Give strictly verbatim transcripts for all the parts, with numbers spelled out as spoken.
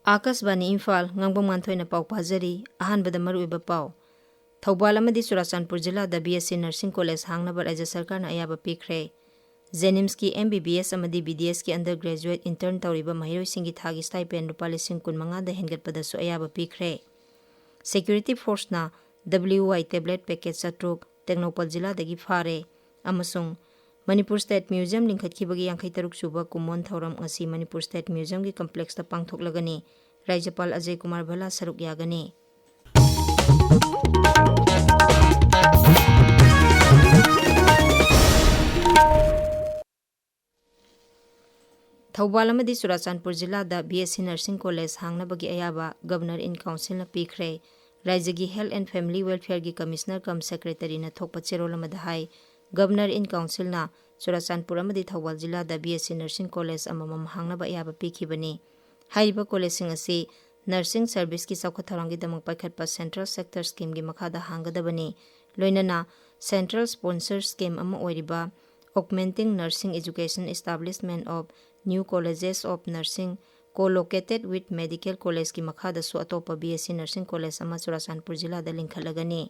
ꯑꯥꯀꯥꯁꯕꯥꯅꯤ ꯏꯝꯐꯥꯜ, ꯉꯥꯡꯕꯝ ꯉꯥꯟꯊꯣꯏꯅ ꯄꯥꯎ ꯄꯥꯖꯔꯤ꯫ ꯑꯍꯥꯟꯕꯗ ꯃꯔꯨꯑꯣꯏꯕ ꯄꯥꯎ꯫ ꯊꯧꯕꯥꯜ ꯑꯃꯗꯤ ꯆꯨꯔꯥꯆꯥꯟꯄꯨꯔ ꯖꯤꯂꯥꯗ B S C nursing college ꯍꯥꯡꯅꯕ ꯔꯥꯖ꯭ꯌ ꯁꯔꯀꯥꯔꯅ ꯑꯌꯥꯕ ꯄꯤꯈ꯭ꯔꯦ꯫ JNIMSꯀꯤ M B B S ꯑꯃꯗꯤ B D Sꯀꯤ undergraduate intern ꯇꯧꯔꯤꯕ ꯃꯍꯩꯔꯣꯏꯁꯤꯡꯒꯤ ꯊꯥꯒꯤ stipend ꯂꯨꯄꯥ ꯂꯤꯁꯤꯡ ꯀꯨꯟ ꯃꯉꯥꯗ ꯍꯦꯟꯒꯠꯄꯗꯁꯨ ꯑꯌꯥꯕ ꯄꯤꯈ꯭ꯔꯦ꯫ Security forceꯅ W Y tablet packet ꯆꯥꯇ꯭ꯔꯨꯛ ꯇꯦꯡꯅꯧꯄꯜ ꯖꯤꯂꯥꯗꯒꯤ ꯐꯥꯔꯦ꯫ ꯑꯃꯁꯨꯡ ꯃꯅꯤꯄꯨꯔ State Museum ꯂꯤꯡꯈꯠꯈꯤꯕꯒꯤ ꯌꯥꯡꯈꯩ ꯇꯔꯨꯛ ꯁꯨꯕ ꯀꯨꯝꯑꯣꯟ ꯊꯧꯔꯝ ꯉꯁꯤ ꯃꯅꯤꯄꯨꯔ State Museumꯒꯤ complexꯇ ꯄꯥꯡꯊꯣꯛꯂꯒꯅꯤ꯫ ꯔꯥꯖ꯭ꯌꯄꯥꯜ ꯑꯖꯌ ꯀꯨꯃꯥꯔ ꯚꯜꯂꯥ ꯁꯔꯨꯛ ꯌꯥꯒꯅꯤ꯫ ꯊꯧꯕꯥꯜ ꯑꯃꯗꯤ ꯆꯨꯔꯥꯆꯥꯟꯄꯨꯔ ꯖꯤꯂꯥꯗ B S C nursing college ꯍꯥꯡꯅꯕꯒꯤ ꯑꯌꯥꯕ Governor in Councilꯅ ꯄꯤꯈ꯭ꯔꯦ꯫ ꯔꯥꯖ꯭ꯌꯒꯤ Health and Family Welfareꯒꯤ Commissioner cum Secretaryꯅ ꯊꯣꯛꯄ ꯆꯦꯔꯣꯜ ꯑꯃꯗ ꯍꯥꯏ, Governor in Councilꯅ ꯆꯨꯔꯥꯆꯥꯟꯄꯨꯔ ꯑꯃꯗꯤ ꯊꯧꯕꯥꯜ ꯖꯤꯂꯥꯗ B S C nursing college ꯑꯃꯃꯝ ꯍꯥꯡꯅꯕ ꯑꯌꯥꯕ ꯄꯤꯈꯤꯕꯅꯤ꯫ ꯍꯥꯏꯔꯤꯕ collegeꯁꯤꯡ ꯑꯁꯤ nursing serviceꯀꯤ ꯆꯥꯎꯈꯠ ꯊꯧꯔꯥꯡꯒꯤꯗꯃꯛ ꯄꯥꯏꯈꯠꯄ Central Sector Schemeꯒꯤ ꯃꯈꯥꯗ ꯍꯥꯡꯒꯗꯕꯅꯤ꯫ ꯂꯣꯏꯅꯅ Central Sponsor Scheme ꯑꯃ ꯑꯣꯏꯔꯤꯕ Augmenting Nursing Education Establishment of New Colleges of Nursing Co-located with Medical Collegeꯀꯤ ꯃꯈꯥꯗꯁꯨ ꯑꯇꯣꯞꯄ B S C nursing college ꯑꯃ ꯆꯨꯔꯥꯆꯥꯟꯄꯨꯔ ꯖꯤꯂꯥꯗ ꯂꯤꯡꯈꯠꯂꯒꯅꯤ꯫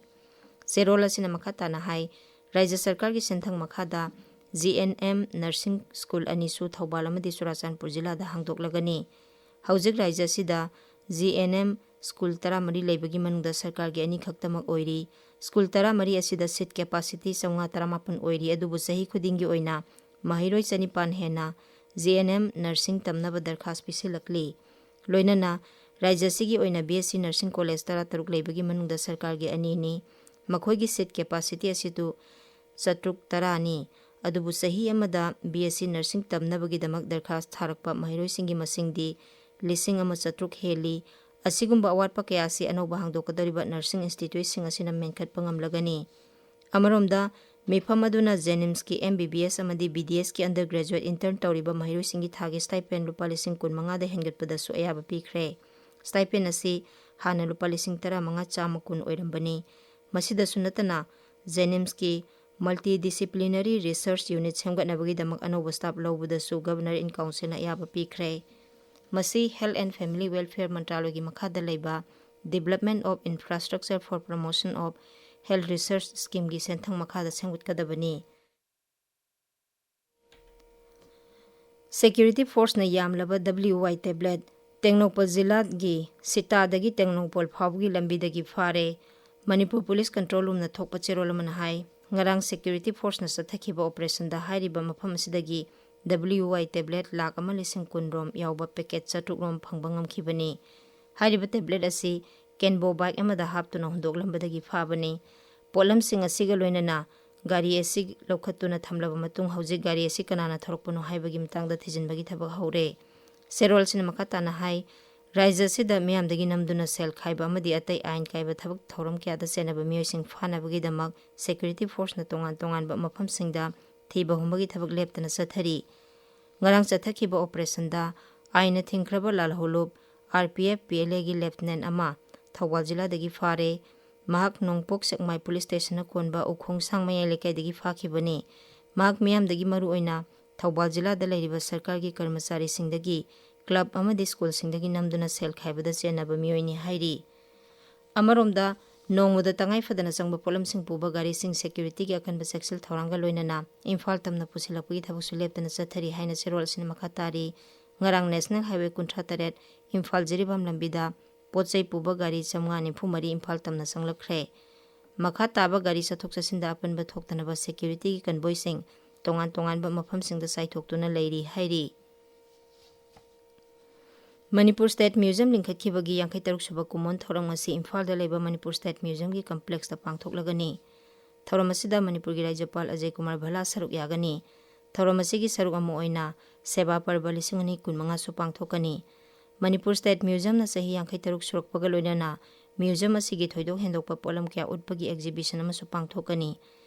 ꯆꯦꯔꯣꯜ ꯑꯁꯤꯅ ꯃꯈꯥ ꯇꯥꯅ ꯍꯥꯏ, ꯔꯥꯖ꯭ꯌ ꯁꯔꯀꯥꯔꯒꯤ ꯁꯤꯟꯊꯪ ꯃꯈꯥꯗ G N M nursing school ꯑꯅꯤꯁꯨ ꯊꯧꯕꯥꯜ ꯑꯃꯗꯤ ꯆꯨꯔꯥꯆꯥꯟꯄꯨꯔ ꯖꯤꯂꯥꯗ ꯍꯥꯡꯗꯣꯛꯂꯒꯅꯤ꯫ ꯍꯧꯖꯤꯛ ꯔꯥꯖ꯭ꯌ ꯑꯁꯤꯗ G N M school ꯇꯔꯥꯃꯔꯤ ꯂꯩꯕꯒꯤ ꯃꯅꯨꯡꯗ ꯁꯔꯀꯥꯔꯒꯤ ꯑꯅꯤꯈꯛꯇꯃꯛ ꯑꯣꯏꯔꯤ꯫ School ꯇꯔꯥꯃꯔꯤ ꯑꯁꯤꯗ seat capacity ꯆꯥꯝꯃꯉꯥ ꯇꯔꯥꯃꯥꯄꯟ ꯑꯣꯏꯔꯤ, ꯑꯗꯨꯕꯨ ꯆꯍꯤ ꯈꯨꯗꯤꯡꯒꯤ ꯑꯣꯏꯅ ꯃꯍꯩꯔꯣꯏ ꯆꯅꯤꯄꯥꯟ ꯍꯦꯟꯅ G N M nursing ꯇꯝꯅꯕ ꯗꯔꯈꯥꯁ ꯄꯤꯁꯤꯜꯂꯛꯂꯤ꯫ ꯂꯣꯏꯅꯅ ꯔꯥꯖ꯭ꯌ ꯑꯁꯤꯒꯤ ꯑꯣꯏꯅ B S C nursing college ꯇꯔꯥꯇꯔꯨꯛ ꯂꯩꯕꯒꯤ ꯃꯅꯨꯡꯗ ꯁꯔꯀꯥꯔꯒꯤ ꯑꯅꯤꯅꯤ꯫ ꯃꯈꯣꯏꯒꯤ seat capacity ꯑꯁꯤꯗꯨ ꯆꯥꯇ꯭ꯔꯨꯛ ꯇꯔꯥꯅꯤ꯫ ꯑꯗꯨꯕꯨ ꯆꯍꯤ ꯑꯃꯗ B S C nursing ꯇꯝꯅꯕꯒꯤꯗꯃꯛ ꯗꯔꯈꯥꯁ ꯊꯥꯔꯛꯄ ꯃꯍꯩꯔꯣꯏꯁꯤꯡꯒꯤ ꯃꯁꯤꯡꯗꯤ ꯂꯤꯁꯤꯡ ꯑꯃ ꯆꯥꯇ꯭ꯔꯨꯛ ꯍꯦꯜꯂꯤ꯫ ꯑꯁꯤꯒꯨꯝꯕ ꯑꯋꯥꯠꯄ ꯀꯌꯥ ꯑꯁꯤ ꯑꯅꯧꯕ ꯍꯥꯡꯗꯣꯛꯀꯗꯧꯔꯤꯕ nursing instituteꯁꯤꯡ ꯑꯁꯤꯅ ꯃꯦꯟꯈꯠꯄ ꯉꯝꯂꯒꯅꯤ꯫ ꯑꯃꯔꯣꯝꯗ, ꯃꯤꯐꯝ ꯑꯗꯨꯅ JNIMSꯀꯤ M B B S ꯑꯃꯗꯤ B D Sꯀꯤ undergraduate intern ꯇꯧꯔꯤꯕ ꯃꯍꯩꯔꯣꯏꯁꯤꯡꯒꯤ ꯊꯥꯒꯤ stipend ꯂꯨꯄꯥ ꯂꯤꯁꯤꯡ ꯀꯨꯟ ꯃꯉꯥꯗ ꯍꯦꯟꯒꯠꯄꯗꯁꯨ ꯑꯌꯥꯕ ꯄꯤꯈ꯭ꯔꯦ꯫ Stipend ꯑꯁꯤ ꯍꯥꯟꯅ ꯂꯨꯄꯥ ꯂꯤꯁꯤꯡ ꯇꯔꯥꯃꯉꯥ ꯆꯥꯝꯃ ꯀꯨꯟ ꯑꯣꯏꯔꯝꯕꯅꯤ꯫ ꯃꯁꯤꯗꯁꯨ ꯅꯠꯇꯅ, JNIMSꯀꯤ Multidisciplinary Research Unit ꯁꯦꯝꯒꯠꯅꯕꯒꯤꯗꯃꯛ ꯑꯅꯧꯕ staff ꯂꯧꯕꯗꯁꯨ Governor in Councilꯅ ꯑꯌꯥꯕ ꯄꯤꯈ꯭ꯔꯦ꯫ ꯃꯁꯤ Health and Family Welfare ꯃꯟꯇ꯭ꯔꯥꯂꯣꯏꯒꯤ ꯃꯈꯥꯗ ꯂꯩꯕ Development of Infrastructure for Promotion of Health Research Schemeꯒꯤ ꯁꯦꯟꯊꯪ ꯃꯈꯥꯗ ꯁꯦꯝꯒꯠꯀꯗꯕꯅꯤ꯫ Security Forceꯅ ꯌꯥꯝꯂꯕ W Y tablet ꯇꯦꯡꯅꯧꯄꯜ ꯖꯤꯂꯥꯒꯤ ꯁꯤꯇꯥꯗꯒꯤ ꯇꯦꯡꯅꯧꯄꯜ ꯐꯥꯎꯕꯒꯤ ꯂꯝꯕꯤꯗꯒꯤ ꯐꯥꯔꯦ꯫ ꯃꯅꯤꯄꯨꯔ Police Control Roomꯅ ꯊꯣꯛꯄ ꯆꯦꯔꯣꯜ ꯑꯃꯅ ꯍꯥꯏ, ꯉꯔꯥꯡ Security Forceꯅ ꯆꯠꯊꯈꯤꯕ operationꯗ ꯍꯥꯏꯔꯤꯕ ꯃꯐꯝ ꯑꯁꯤꯗꯒꯤ W Y tablet ꯂꯥꯈ ꯑꯃ ꯂꯤꯁꯤꯡ ꯀꯨꯟ ꯔꯣꯝ ꯌꯥꯎꯕ packet ꯆꯥꯇ꯭ꯔꯨꯛ ꯔꯣꯝ ꯐꯪꯕ ꯉꯝꯈꯤꯕꯅꯤ꯫ ꯍꯥꯏꯔꯤꯕ tablet ꯑꯁꯤ Kenbo bike ꯑꯃꯗ ꯍꯥꯞꯇꯨꯅ ꯍꯨꯟꯗꯣꯛꯂꯝꯕꯗꯒꯤ ꯐꯥꯕꯅꯤ꯫ ꯄꯣꯠꯂꯝꯁꯤꯡ ꯑꯁꯤꯒ ꯂꯣꯏꯅꯅ ꯒꯥꯔꯤ ꯑꯁꯤ ꯂꯧꯈꯠꯇꯨꯅ ꯊꯝꯂꯕ ꯃꯇꯨꯡ, ꯍꯧꯖꯤꯛ ꯒꯥꯔꯤ ꯑꯁꯤ ꯀꯅꯥꯅ ꯊꯧꯔꯛꯄꯅꯣ ꯍꯥꯏꯕꯒꯤ ꯃꯇꯥꯡꯗ ꯊꯤꯖꯤꯟꯕꯒꯤ ꯊꯕꯛ ꯍꯧꯔꯦ꯫ ꯆꯦꯔꯣꯜꯁꯤꯅ ꯃꯈꯥ ꯇꯥꯅ ꯍꯥꯏ, ꯔꯥꯖ꯭ꯌ ꯑꯁꯤꯗ ꯃꯤꯌꯥꯝꯗꯒꯤ ꯅꯝꯗꯨꯅ ꯁꯦꯜ ꯈꯥꯏꯕ ꯑꯃꯗꯤ ꯑꯇꯩ ꯑꯥꯏꯟ ꯀꯥꯏꯕ ꯊꯕꯛ ꯊꯧꯔꯝ ꯀꯌꯥꯗ ꯆꯦꯟꯅꯕ ꯃꯤꯑꯣꯏꯁꯤꯡ ꯐꯥꯅꯕꯒꯤꯗꯃꯛ Security Forceꯅ ꯇꯣꯉꯥꯟ ꯇꯣꯉꯥꯟꯕ ꯃꯐꯝꯁꯤꯡꯗ ꯊꯤꯕ ꯍꯨꯝꯕꯒꯤ ꯊꯕꯛ ꯂꯦꯞꯇꯅ ꯆꯠꯊꯔꯤ꯫ ꯉꯔꯥꯡ ꯆꯠꯊꯈꯤꯕ operationꯗ ꯑꯥꯏꯟꯅ ꯊꯤꯡꯈ꯭ꯔꯕ ꯂꯥꯜꯍꯧꯂꯨꯞ R P F P L Aꯒꯤ Lieutenant ꯑꯃ ꯊꯧꯕꯥꯜ ꯖꯤꯂꯥꯗꯒꯤ ꯐꯥꯔꯦ꯫ ꯃꯍꯥꯛ ꯅꯣꯡꯄꯣꯛ ꯁꯦꯛꯃꯥꯏ Police Stationꯅ ꯀꯣꯟꯕ ꯎꯈꯣꯡ ꯁꯥꯡꯃꯌꯥꯏ ꯂꯩꯀꯥꯏꯗꯒꯤ ꯐꯥꯈꯤꯕꯅꯤ꯫ ꯃꯍꯥꯛ ꯃꯤꯌꯥꯝꯗꯒꯤ ꯃꯔꯨꯑꯣꯏꯅ ꯊꯧꯕꯥꯜ ꯖꯤꯂꯥꯗ ꯂꯩꯔꯤꯕ ꯁꯔꯀꯥꯔꯒꯤ ꯀꯔꯃꯆꯥꯔꯤꯁꯤꯡꯗꯒꯤ, club ꯑꯃꯗꯤ schoolꯁꯤꯡꯗꯒꯤ ꯅꯝꯗꯨꯅ ꯁꯦꯜ ꯈꯥꯏꯕꯗ ꯆꯦꯟꯅꯕ ꯃꯤꯑꯣꯏꯅꯤ ꯍꯥꯏꯔꯤ꯫ ꯑꯃꯔꯣꯝꯗ, ꯅꯣꯡꯃꯗ ꯇꯉꯥꯏ ꯐꯗꯅ ꯆꯪꯕ ꯄꯣꯠꯂꯝꯁꯤꯡ ꯄꯨꯕ ꯒꯥꯔꯤꯁꯤꯡ securityꯒꯤ ꯑꯀꯟꯕ ꯆꯦꯛꯁꯤꯜ ꯊꯧꯔꯥꯡꯒ ꯂꯣꯏꯅꯅ ꯏꯝꯐꯥꯜ ꯇꯝꯅ ꯄꯨꯁꯤꯜꯂꯛꯄꯒꯤ ꯊꯕꯛꯁꯨ ꯂꯦꯞꯇꯅ ꯆꯠꯊꯔꯤ ꯍꯥꯏꯅ ꯆꯦꯔꯣꯜ ꯑꯁꯤꯅ ꯃꯈꯥ ꯇꯥꯔꯤ꯫ ꯉꯔꯥꯡ National Highway ꯀꯨꯟꯊ꯭ꯔꯥ ꯇꯔꯦꯠ ꯏꯝꯐꯥꯜ ꯖꯤꯔꯤꯕꯥꯝ ꯂꯝꯕꯤꯗ ꯄꯣꯠ ꯆꯩ ꯄꯨꯕ ꯒꯥꯔꯤ ꯆꯥꯝꯃꯉꯥ ꯅꯤꯐꯨ ꯃꯔꯤ ꯏꯝꯐꯥꯜ ꯇꯝꯅ ꯆꯪꯂꯛꯈ꯭ꯔꯦ꯫ ꯃꯈꯥ ꯇꯥꯕ ꯒꯥꯔꯤ ꯆꯠꯊꯣꯛ ꯆꯠꯁꯤꯟꯗ ꯑꯄꯟꯕ ꯊꯣꯛꯇꯅꯕ securityꯒꯤ convoyꯁꯤꯡ ꯇꯣꯉꯥꯟ ꯇꯣꯉꯥꯟꯕ ꯃꯐꯝꯁꯤꯡꯗ ꯆꯥꯏꯊꯣꯛꯇꯨꯅ ꯂꯩꯔꯤ ꯍꯥꯏꯔꯤ꯫ ꯃꯅꯤꯄꯨꯔ State Museum ꯂꯤꯡꯈꯠꯈꯤꯕꯒꯤ ꯌꯥꯡꯈꯩ ꯇꯔꯨꯛ ꯁꯨꯕ ꯀꯨꯝꯑꯣꯟ ꯊꯧꯔꯝ ꯉꯁꯤ ꯏꯝꯐꯥꯜꯗ ꯂꯩꯕ ꯃꯅꯤꯄꯨꯔ State Museumꯒꯤ complexꯇ ꯄꯥꯡꯊꯣꯛꯂꯒꯅꯤ꯫ ꯊꯧꯔꯝ ꯑꯁꯤꯗ ꯃꯅꯤꯄꯨꯔꯒꯤ ꯔꯥꯖ꯭ꯌꯄꯥꯜ ꯑꯖꯌ ꯀꯨꯃꯥꯔ ꯚꯜꯂꯥ ꯁꯔꯨꯛ ꯌꯥꯒꯅꯤ꯫ ꯊꯧꯔꯝ ꯑꯁꯤꯒꯤ ꯁꯔꯨꯛ ꯑꯃ ꯑꯣꯏꯅ ꯁꯦꯕꯥ ꯄꯔꯕ ꯂꯤꯁꯤꯡ ꯑꯅꯤ ꯀꯨꯟꯃꯉꯥꯁꯨ ꯄꯥꯡꯊꯣꯛꯀꯅꯤ꯫ ꯃꯅꯤꯄꯨꯔ State Museumꯅ ꯆꯍꯤ ꯌꯥꯡꯈꯩ ꯇꯔꯨꯛ ꯁꯨꯔꯛꯄꯒ ꯂꯣꯏꯅꯅ museum ꯑꯁꯤꯒꯤ ꯊꯣꯏꯗꯣꯛ ꯍꯦꯟꯗꯣꯛꯄ ꯄꯣꯠꯂꯝ ꯀꯌꯥ ꯎꯠꯄꯒꯤ exhibition ꯑꯃꯁꯨ ꯄꯥꯡꯊꯣꯛꯀꯅꯤ꯫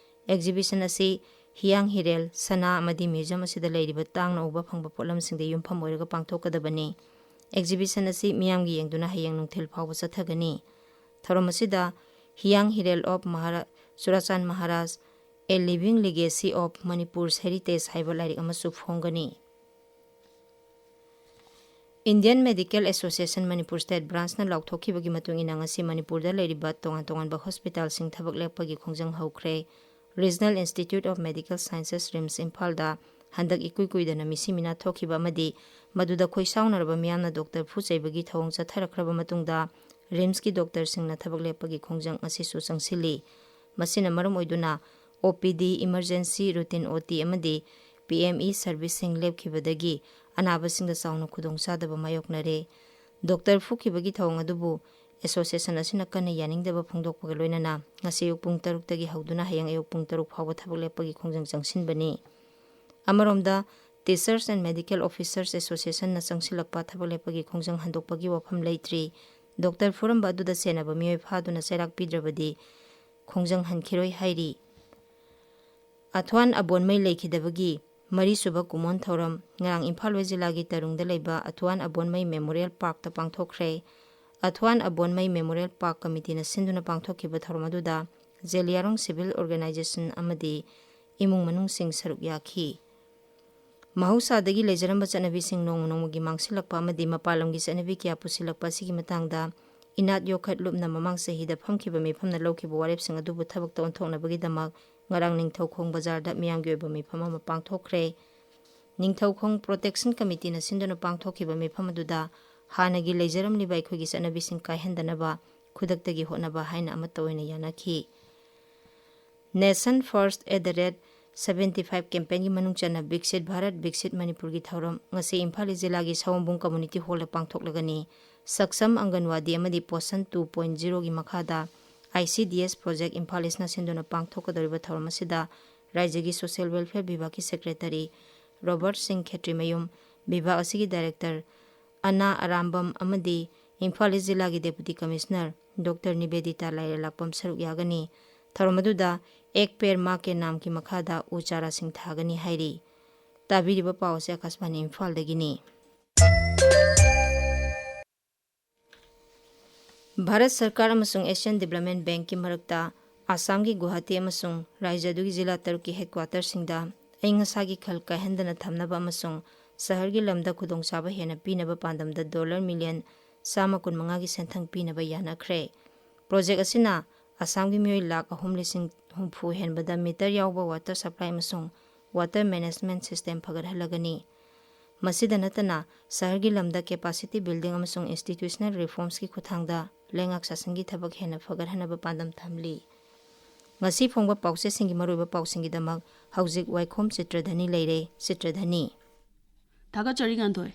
Exhibition ꯑꯁꯤ ꯍꯤꯌꯥꯡ ꯍꯤꯔꯦꯜ, ꯁꯅꯥ ꯑꯃꯗꯤ museum ꯑꯁꯤꯗ ꯂꯩꯔꯤꯕ ꯇꯥꯡꯅ ꯎꯕ ꯐꯪꯕ ꯄꯣꯠꯂꯝꯁꯤꯡꯗ ꯌꯨꯝꯐꯝ ꯑꯣꯏꯔꯒ ꯄꯥꯡꯊꯣꯛꯀꯗꯕꯅꯤ꯫ Exhibition ꯑꯁꯤ ꯃꯤꯌꯥꯝꯒꯤ ꯌꯦꯡꯗꯨꯅ ꯍꯌꯦꯡ ꯅꯨꯡꯊꯤꯜ ꯐꯥꯎꯕ ꯆꯠꯊꯒꯅꯤ꯫ ꯊꯧꯔꯝ ꯑꯁꯤꯗ ꯍꯤꯌꯥꯡ ꯍꯤꯔꯦꯜ of ꯃꯍꯥꯔꯥ-, ꯆꯨꯔꯥꯆꯥꯟ Maharaj, A Living Legacy of Manipur's Heritage ꯍꯥꯏꯕ ꯂꯥꯏꯔꯤꯛ ꯑꯃꯁꯨ ꯐꯣꯡꯒꯅꯤ꯫ Indian Medical Association Manipur State Branchꯅ ꯂꯥꯎꯊꯣꯛꯈꯤꯕꯒꯤ ꯃꯇꯨꯡ ꯏꯟꯅ, ꯉꯁꯤ ꯃꯅꯤꯄꯨꯔꯗ ꯂꯩꯔꯤꯕ ꯇꯣꯉꯥꯟ ꯇꯣꯉꯥꯟꯕ ꯍꯣꯁꯄꯤꯇꯥꯜꯁꯤꯡ ꯊꯕꯛ ꯂꯦꯞꯄꯒꯤ ꯈꯣꯡꯖꯪ ꯍꯧꯈ꯭ꯔꯦ꯫ Regional Institute of Medical Sciences, RIMS, ꯏꯝꯐꯥꯜꯗ ꯍꯟꯗꯛ ꯏꯀꯨꯏ ꯀꯨꯏꯗꯅ ꯃꯤꯁꯤ ꯃꯤꯅꯥ ꯊꯣꯛꯈꯤꯕ ꯑꯃꯗꯤ ꯃꯗꯨꯗ ꯈꯣꯏꯁꯥꯎꯅꯔꯕ ꯃꯤꯌꯥꯝꯅ ꯗꯣꯛꯇꯔ ꯐꯨ ꯆꯩꯕꯒꯤ ꯊꯧꯑꯣꯡ ꯆꯠꯊꯔꯛꯈ꯭ꯔꯕ ꯃꯇꯨꯡꯗ, ꯔꯤꯝꯁꯀꯤ ꯗꯣꯛꯇꯔꯁꯤꯡꯅ ꯊꯕꯛ ꯂꯦꯞꯄꯒꯤ ꯈꯣꯡꯖꯪ ꯑꯁꯤꯁꯨ ꯆꯪꯁꯤꯜꯂꯤ꯫ ꯃꯁꯤꯅ ꯃꯔꯝ ꯑꯣꯏꯗꯨꯅ, ꯑꯣ ꯄꯤ ꯗꯤ, ꯏꯃꯔꯖꯦꯟꯁꯤ, ꯔꯨꯇꯤꯟ ꯑꯣ ꯇꯤ ꯑꯃꯗꯤ ꯄꯤ ꯑꯦꯝ ꯏ ꯁꯔꯚꯤꯁꯁꯤꯡ ꯂꯦꯞꯈꯤꯕꯗꯒꯤ ꯑꯅꯥꯕꯁꯤꯡꯗ ꯆꯥꯎꯅ ꯈꯨꯗꯣꯡꯆꯥꯗꯕ ꯃꯥꯌꯣꯛꯅꯔꯦ꯫ ꯗꯣꯛꯇꯔ ꯐꯨꯈꯤꯕꯒꯤ ꯊꯧꯑꯣꯡ ꯑꯗꯨꯕꯨ ꯑꯦꯁꯣꯁꯤꯌꯦꯁꯟ ꯑꯁꯤꯅ ꯀꯟꯅ ꯌꯥꯅꯤꯡꯗꯕ ꯐꯣꯡꯗꯣꯛꯄꯒ ꯂꯣꯏꯅꯅ, ꯉꯁꯤ ꯑꯌꯨꯛ ꯄꯨꯡ ꯇꯔꯨꯛꯇꯒꯤ ꯍꯧꯗꯨꯅ ꯍꯌꯦꯡ ꯑꯌꯨꯛ ꯄꯨꯡ ꯇꯔꯨꯛ ꯐꯥꯎꯕ ꯊꯕꯛ ꯂꯦꯞꯄꯒꯤ ꯈꯣꯡꯖꯪ ꯆꯪꯁꯤꯟꯕꯅꯤ꯫ ꯑꯃꯔꯣꯝꯗ, Teachers and Medical Officers Associationꯅ ꯆꯪꯁꯤꯜꯂꯛꯄ ꯊꯕꯛ ꯂꯦꯞꯄꯒꯤ ꯈꯣꯡꯖꯪ ꯍꯟꯗꯣꯛꯄꯒꯤ ꯋꯥꯐꯝ ꯂꯩꯇ꯭ꯔꯤ꯫ ꯗꯣꯛꯇꯔ ꯐꯨꯔꯝꯕ ꯑꯗꯨꯗ ꯁꯦꯟꯅꯕ ꯃꯤꯑꯣꯏ ꯐꯥꯗꯨꯅ ꯆꯩꯔꯥꯛ ꯄꯤꯗ꯭ꯔꯕꯗꯤ ꯈꯣꯡꯖꯪ ꯍꯟꯈꯤꯔꯣꯏ ꯍꯥꯏꯔꯤ꯫ ꯑꯊ꯭ꯋꯥꯟ ꯑꯕꯣꯟꯃꯩ ꯂꯩꯈꯤꯗꯕꯒꯤ ꯃꯔꯤꯁꯨꯕ ꯀꯨꯝꯑꯣꯟ ꯊꯧꯔꯝ꯫ ꯉꯔꯥꯡ ꯏꯝꯐꯥꯜ ꯋꯦꯁ ꯖꯤꯂꯥꯒꯤ ꯇꯔꯨꯡꯗ ꯂꯩꯕ ꯑꯊ꯭ꯋꯥꯟ ꯑꯕꯣꯟꯃꯩ ꯃꯦꯃꯣꯔꯤꯌꯦꯜ ꯄꯥꯔꯛꯇ ꯄꯥꯡꯊꯣꯛꯈ꯭ꯔꯦ꯫ ꯑꯊ꯭ꯋꯥꯟ ꯑꯕꯣꯟꯃꯩ ꯃꯦꯃꯣꯔꯤꯌꯦꯜ ꯄꯥꯔꯛ ꯀꯃꯤꯇꯤꯅ ꯁꯤꯟꯗꯨꯅ ꯄꯥꯡꯊꯣꯛꯈꯤꯕ ꯊꯧꯔꯝ ꯑꯗꯨꯗ ꯖꯦꯂꯤꯌꯥꯡꯔꯣꯡ ꯁꯤꯚꯤꯜ ꯑꯣꯔꯒꯅꯥꯏꯖꯦꯁꯟ ꯑꯃꯗꯤ ꯏꯃꯨꯡ ꯃꯅꯨꯡꯁꯤꯡ ꯁꯔꯨꯛ ꯌꯥꯈꯤ꯫ ꯃꯍꯧꯁꯥꯗꯒꯤ ꯂꯩꯖꯔꯝꯕ ꯆꯠꯅꯕꯤꯁꯤꯡ ꯅꯣꯡꯃ ꯅꯣꯡꯃꯒꯤ ꯃꯥꯡꯁꯤꯜꯂꯛꯄ ꯑꯃꯗꯤ ꯃꯄꯥꯟ ꯂꯝꯒꯤ ꯆꯠꯅꯕꯤ ꯀꯌꯥ ꯄꯨꯁꯤꯜꯂꯛꯄ ꯑꯁꯤꯒꯤ ꯃꯇꯥꯡꯗ ꯏꯅꯥꯠ ꯌꯣꯛꯈꯠ ꯂꯨꯞꯅ ꯃꯃꯥꯡ ꯆꯍꯤꯗ ꯐꯝꯈꯤꯕ ꯃꯤꯐꯝꯅ ꯂꯧꯈꯤꯕ ꯋꯥꯔꯦꯞꯁꯤꯡ ꯑꯗꯨꯕꯨ ꯊꯕꯛꯇ ꯑꯣꯟꯊꯣꯛꯅꯕꯒꯤꯗꯃꯛ ꯉꯔꯥꯡ ꯅꯤꯡꯊꯧꯈꯣꯡ ꯕꯖꯥꯔꯗ ꯃꯤꯌꯥꯝꯒꯤ ꯑꯣꯏꯕ ꯃꯤꯐꯝ ꯑꯃ ꯄꯥꯡꯊꯣꯛꯈ꯭ꯔꯦ꯫ ꯅꯤꯡꯊꯧꯈꯣꯡ ꯄ꯭ꯔꯣꯇꯦꯛꯁꯟ ꯀꯃꯤꯇꯤꯅ ꯁꯤꯟꯗꯨꯅ ꯄꯥꯡꯊꯣꯛꯈꯤꯕ ꯃꯤꯐꯝ ꯑꯗꯨꯗ ꯍꯥꯟꯅꯒꯤ ꯂꯩꯖꯔꯝꯂꯤꯕ ꯑꯩꯈꯣꯏꯒꯤ ꯆꯠꯅꯕꯤꯁꯤꯡ ꯀꯥꯏꯍꯟꯗꯅꯕ ꯈꯨꯗꯛꯇꯒꯤ ꯍꯣꯠꯅꯕ ꯍꯥꯏꯅ ꯑꯃꯠꯇ ꯑꯣꯏꯅ ꯌꯥꯅꯈꯤ꯫ Nation First at the rate seventy five campaignꯒꯤ ꯃꯅꯨꯡ ꯆꯟꯅ ꯕꯤꯛꯁꯤꯠ ꯚꯥꯔꯠ ꯕꯤꯛꯁꯤꯠ ꯃꯅꯤꯄꯨꯔꯒꯤ ꯊꯧꯔꯝ ꯉꯁꯤ ꯏꯝꯐꯥꯜ ꯏꯁ ꯖꯤꯂꯥꯒꯤ ꯁꯑꯣꯝꯕꯨꯡ ꯀꯝꯃꯨꯅꯤꯇꯤ ꯍꯣꯜꯗ ꯄꯥꯡꯊꯣꯛꯂꯒꯅꯤ꯫ ꯁꯛꯁꯝ ꯑꯪꯒꯟꯋꯥꯗꯤ ꯑꯃꯗꯤ ꯄꯣꯁꯟ two point zeroꯒꯤ ꯃꯈꯥꯗ I C D S project Imphal ꯏꯁꯅ ꯁꯤꯟꯗꯨꯅ ꯄꯥꯡꯊꯣꯛꯀꯗꯧꯔꯤꯕ ꯊꯧꯔꯝ ꯑꯁꯤꯗ ꯔꯥꯏꯖ꯭ꯌꯒꯤ ꯁꯣꯁꯤꯌꯦꯜ ꯋꯦꯜꯐꯤꯌꯔ ꯕꯤꯚꯥꯒꯀꯤ ꯁꯦꯀ꯭ꯔꯦꯇꯔꯤ ꯔꯣꯕꯔꯠ ꯁꯤꯡ ꯈꯦꯇ꯭ꯔꯤꯃꯌꯨꯝ, ꯕꯤꯚꯥꯒ ꯑꯁꯤꯒꯤ ꯗꯥꯏꯔꯦꯛꯇꯔ ꯑꯅꯥ ꯑꯔꯥꯝꯕꯝ ꯑꯃꯗꯤ ꯏꯝꯐꯥꯜ ꯏꯁ ꯖꯤꯂꯥꯒꯤ ꯗꯦꯄꯨꯇꯤ ꯀꯃꯤꯁꯅꯔ ꯗꯣꯛꯇꯔ ꯅꯤꯕꯦꯗꯤꯇꯥ ꯂꯥꯏꯔꯦꯂꯥꯛꯄꯝ ꯁꯔꯨꯛ ꯌꯥꯒꯅꯤ꯫ ꯊꯧꯔꯝ ꯑꯗꯨꯗ ꯑꯦꯛ ꯄꯦꯔ ꯃꯥ ꯀꯦ ꯅꯥꯝꯒꯤ ꯃꯈꯥꯗ ꯎ ꯆꯥꯔꯥꯁꯤꯡ ꯊꯥꯒꯅꯤ ꯍꯥꯏꯔꯤ꯫ ꯇꯥꯕꯤꯔꯤꯕ ꯄꯥꯎ ꯑꯁꯤ ꯑꯀꯥꯁꯕꯥꯅꯤ ꯏꯝꯐꯥꯜꯗꯒꯤꯅꯤ꯫ ꯚꯥꯔꯠ ꯁꯔꯀꯥꯔ ꯑꯃꯁꯨꯡ ꯑꯦꯁꯤꯌꯥꯟ ꯗꯤꯕ꯭ꯂꯞꯃꯦꯟ ꯕꯦꯡꯛꯀꯤ ꯃꯔꯛꯇ ꯑꯁꯥꯝꯒꯤ ꯒꯨꯋꯥꯍꯥꯇꯤ ꯑꯃꯁꯨꯡ ꯔꯥꯏꯖ꯭ꯌ ꯑꯗꯨꯒꯤ ꯖꯤꯂꯥ ꯇꯔꯨꯛꯀꯤ ꯍꯦꯗꯀ꯭ꯋꯥꯇꯔꯁꯤꯡꯗ ꯑꯏꯪ ꯑꯁꯥꯒꯤ ꯈꯜ ꯀꯥꯏꯍꯟꯗꯅ ꯊꯝꯅꯕ ꯑꯃꯁꯨꯡ ꯁꯍꯔꯒꯤ ꯂꯝꯗ ꯈꯨꯗꯣꯡꯆꯥꯕ ꯍꯦꯟꯅ ꯄꯤꯅꯕ ꯄꯥꯟꯗꯝꯗ ꯗꯣꯂꯔ ꯃꯤꯂꯤꯌꯟ ꯆꯥꯝꯃ ꯀꯨꯟꯃꯉꯥꯒꯤ ꯁꯦꯟꯊꯪ ꯄꯤꯅꯕ ꯌꯥꯅꯈ꯭ꯔꯦ꯫ ꯄ꯭ꯔꯣꯖꯦꯛ ꯑꯁꯤꯅ ꯑꯁꯥꯝꯒꯤ ꯃꯤꯑꯣꯏ ꯂꯥꯈ ꯑꯍꯨꯝ ꯂꯤꯁꯤꯡ ꯍꯨꯝꯐꯨ ꯍꯦꯟꯕꯗ ꯃꯤꯇꯔ ꯌꯥꯎꯕ ꯋꯥꯇꯔ ꯁꯄ꯭ꯂꯥꯏ ꯑꯃꯁꯨꯡ ꯋꯥꯇꯔ ꯃꯦꯅꯦꯖꯃꯦꯟꯠ ꯁꯤꯁꯇꯦꯝ ꯐꯒꯠꯍꯜꯂꯒꯅꯤ꯫ ꯃꯁꯤꯗ ꯅꯠꯇꯅ ꯁꯍꯔꯒꯤ ꯂꯝꯗ ꯀꯦꯄꯥꯁꯤꯇꯤ ꯕꯤꯜꯗꯤꯡ ꯑꯃꯁꯨꯡ ꯏꯟꯁꯇꯤꯇ꯭ꯌꯨꯁꯅꯦꯜ ꯔꯤꯐꯣꯔꯝꯁꯀꯤ ꯈꯨꯠꯊꯥꯡꯗ ꯂꯩꯉꯥꯛ ꯁꯥꯁꯟꯒꯤ ꯊꯕꯛ ꯍꯦꯟꯅ ꯐꯒꯠꯍꯟꯅꯕ ꯄꯥꯟꯗꯝ ꯊꯝꯂꯤ꯫ ꯉꯁꯤ ꯐꯣꯡꯕ ꯄꯥꯎꯆꯦꯁꯤꯡꯒꯤ ꯃꯔꯨꯑꯣꯏꯕ ꯄꯥꯎꯁꯤꯡꯒꯤꯗꯃꯛ ꯍꯧꯖꯤꯛ ꯋꯥꯏꯈꯣꯝ ꯆꯤꯇ꯭ꯔꯙꯅꯤ ꯂꯩꯔꯦ꯫ ꯆꯤꯇ꯭ꯔꯙꯅꯤ꯫ ꯊꯥꯒꯠꯆꯔꯤ ꯉꯥꯟꯊꯣꯏ꯫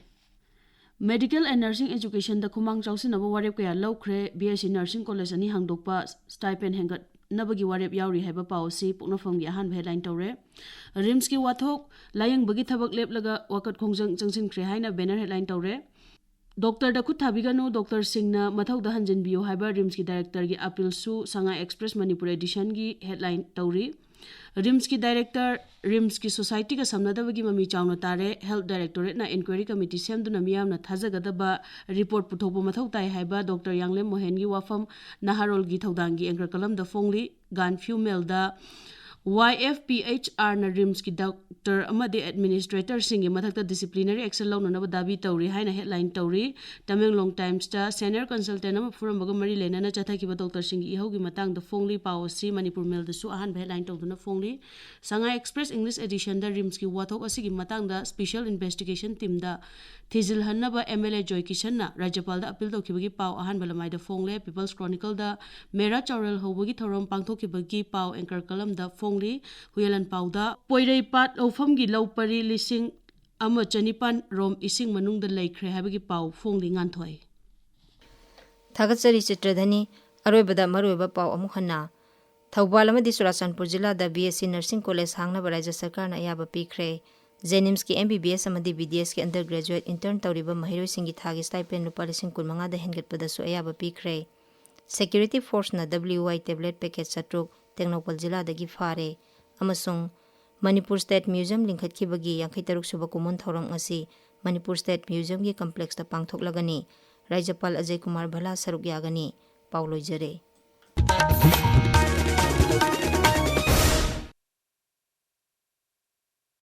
Medical and Nursing Educationꯗ ꯈꯨꯃꯥꯡ ꯆꯥꯎꯁꯤꯟꯅꯕ ꯋꯥꯔꯦꯞ ꯀꯌꯥ ꯂꯧꯈ꯭ꯔꯦ꯫ BSC Nursing College ꯑꯅꯤ ꯍꯥꯡꯗꯣꯛꯄ, stipend ꯍꯦꯟꯒꯠꯅꯕꯒꯤ ꯋꯥꯔꯦꯞ ꯌꯥꯎꯔꯤ ꯍꯥꯏꯕ ꯄꯥꯎ ꯑꯁꯤ ꯄꯣꯛꯅꯐꯝꯒꯤ ꯑꯍꯥꯟꯕ headline ꯇꯧꯔꯦ꯫ RIMSꯀꯤ ꯋꯥꯊꯣꯛ, ꯂꯥꯌꯦꯡꯕꯒꯤ ꯊꯕꯛ ꯂꯦꯞꯂꯒ ꯋꯥꯀꯠ ꯈꯣꯡꯖꯪ ꯆꯪꯁꯤꯟꯈ꯭ꯔꯦ ꯍꯥꯏꯅ banner headline ꯇꯧꯔꯦ꯫ ꯗꯣꯛꯇꯔꯗ ꯈꯨꯠ ꯊꯥꯕꯤꯒꯅꯨ, ꯗꯣꯛꯇꯔꯁꯤꯡꯅ ꯃꯊꯧꯗ ꯍꯟꯖꯤꯟꯕꯤꯌꯨ ꯍꯥꯏꯕ RIMSꯀꯤ directorꯒꯤ appealꯁꯨ Sangai Express Manipur editionꯒꯤ headline ꯇꯧꯔꯤ꯫ RIMSꯀꯤ director RIMSꯀꯤ societyꯒ ꯁꯝꯅꯗꯕꯒꯤ ꯃꯃꯤ ꯆꯥꯎꯅ ꯇꯥꯔꯦ꯫ Health Directorateꯅ inquiry committee ꯁꯦꯝꯗꯨꯅ ꯃꯤꯌꯥꯝꯅ ꯊꯥꯖꯒꯗꯕ report ꯄꯨꯊꯣꯛꯄ ꯃꯊꯧ ꯇꯥꯏ ꯍꯥꯏꯕ ꯗꯣꯛꯇꯔ ꯌꯥꯡꯂꯦꯝ ꯃꯣꯍꯦꯟꯒꯤ ꯋꯥꯐꯝ ꯅꯍꯥꯔꯣꯜꯒꯤ ꯊꯧꯗꯥꯡꯒꯤ anchor columnꯗ ꯐꯣꯡꯂꯤ꯫ ꯒꯥꯟꯐ꯭ꯌꯨ ꯃꯦꯜꯗ YFPHRꯅ RIMSꯀꯤ doctor ꯑꯃꯗꯤ administratorꯁꯤꯡꯒꯤ ꯃꯊꯛꯇ disciplinary action ꯂꯧꯅꯅꯕ ꯗꯥꯕꯤ ꯇꯧꯔꯤ ꯍꯥꯏꯅ headline ꯇꯧꯔꯤ꯫ Tamenglong Timesꯇ senior consultant ꯑꯃ ꯐꯨꯔꯝꯕꯒ ꯃꯔꯤ ꯂꯩꯅꯅ ꯆꯠꯊꯈꯤꯕ ꯗꯣꯛꯇꯔꯁꯤꯡꯒꯤ ꯏꯍꯧꯒꯤ ꯃꯇꯥꯡꯗ ꯐꯣꯡꯂꯤ꯫ ꯄꯥꯎ ꯑꯁꯤ ꯃꯅꯤꯄꯨꯔ ꯃꯦꯜꯗꯁꯨ ꯑꯍꯥꯟꯕ headline ꯇꯧꯗꯨꯅ ꯐꯣꯡꯂꯤ꯫ Sangai Express English editionꯗ RIMSꯀꯤ ꯋꯥꯊꯣꯛ ꯑꯁꯤꯒꯤ ꯃꯇꯥꯡꯗ special investigation teamꯗ ꯊꯤꯖꯤꯜꯍꯟꯅꯕ MLA ꯖꯣꯏ ꯀꯤꯁꯟꯅ ꯔꯥꯖ꯭ꯌꯄꯥꯜꯗ appeal ꯇꯧꯈꯤꯕꯒꯤ ꯄꯥꯎ ꯑꯍꯥꯟꯕ ꯂꯃꯥꯏꯗ ꯐꯣꯡꯂꯦ꯫ People's Chronicleꯗ ꯃꯦꯔꯥ ꯆꯥꯎꯔꯦꯜ ꯍꯧꯕꯒꯤ ꯊꯧꯔꯝ ꯄꯥꯡꯊꯣꯛꯈꯤꯕꯒꯤ ꯄꯥꯎ anchor columnꯗ ꯐꯣꯡꯂꯤ꯫ ꯍꯨꯌꯦꯂꯟ ꯄꯥꯎꯗ ꯄꯣꯏꯔꯩ ꯄꯥꯠ ꯂꯧꯐꯝꯒꯤ ꯂꯧ ꯄꯔꯤ ꯂꯤꯁꯤꯡ ꯑꯃ ꯆꯅꯤꯄꯥꯟ ꯔꯣꯝ ꯏꯁꯤꯡ ꯃꯅꯨꯡꯗ ꯂꯩꯈ꯭ꯔꯦ ꯍꯥꯏꯕꯒꯤ ꯄꯥꯎ ꯐꯣꯡꯂꯤ꯫ ꯉꯥꯟꯊꯣꯏ꯫ ꯊꯥꯒꯠꯆꯔꯤ ꯆꯤꯇ꯭ꯔꯙꯅꯤ꯫ ꯑꯔꯣꯏꯕꯗ ꯃꯔꯨꯑꯣꯏꯕ ꯄꯥꯎ ꯑꯃꯨꯛ ꯍꯟꯅ꯫ ꯊꯧꯕꯥꯜ ꯑꯃꯗꯤ ꯆꯨꯔꯥꯆꯥꯟꯄꯨꯔ ꯖꯤꯂꯥꯗ BSC Nursing College ꯍꯥꯡꯅꯕ ꯔꯥꯖ꯭ꯌ ꯁꯔꯀꯥꯔꯅ ꯑꯌꯥꯕ ꯄꯤꯈ꯭ꯔꯦ꯫ JNIMSꯀꯤ MBBS ꯑꯃꯗꯤ BDSꯀꯤ undergraduate intern ꯇꯧꯔꯤꯕ ꯃꯍꯩꯔꯣꯏꯁꯤꯡꯒꯤ ꯊꯥꯒꯤ stipend ꯂꯨꯄꯥ ꯂꯤꯁꯤꯡ ꯀꯨꯟꯃꯉꯥꯗ ꯍꯦꯟꯒꯠꯄꯗꯁꯨ ꯑꯌꯥꯕ ꯄꯤꯈ꯭ꯔꯦ꯫ Security Forceꯅ WY tablet packet ꯆꯥꯇ꯭ꯔꯨꯛ ꯇꯦꯡꯅꯧꯄꯜ ꯖꯤꯂꯥꯗꯒꯤ ꯐꯥꯔꯦ ꯑꯃꯁꯨꯡ ꯃꯅꯤꯄꯨꯔ State Museum ꯂꯤꯡꯈꯠꯈꯤꯕꯒꯤ ꯌꯥꯡꯈꯩ ꯇꯔꯨꯛ ꯁꯨꯕ ꯀꯨꯝꯑꯣꯟ ꯊꯧꯔꯝ ꯉꯁꯤ ꯃꯅꯤꯄꯨꯔ State Museumꯒꯤ complexꯇ ꯄꯥꯡꯊꯣꯛꯂꯒꯅꯤ꯫ ꯔꯥꯖ꯭ꯌꯄꯥꯜ ꯑꯖꯌ ꯀꯨꯃꯥꯔ ꯚꯜꯂꯥ ꯁꯔꯨꯛ ꯌꯥꯒꯅꯤ꯫ ꯄꯥꯎ ꯂꯣꯏꯖꯔꯦ꯫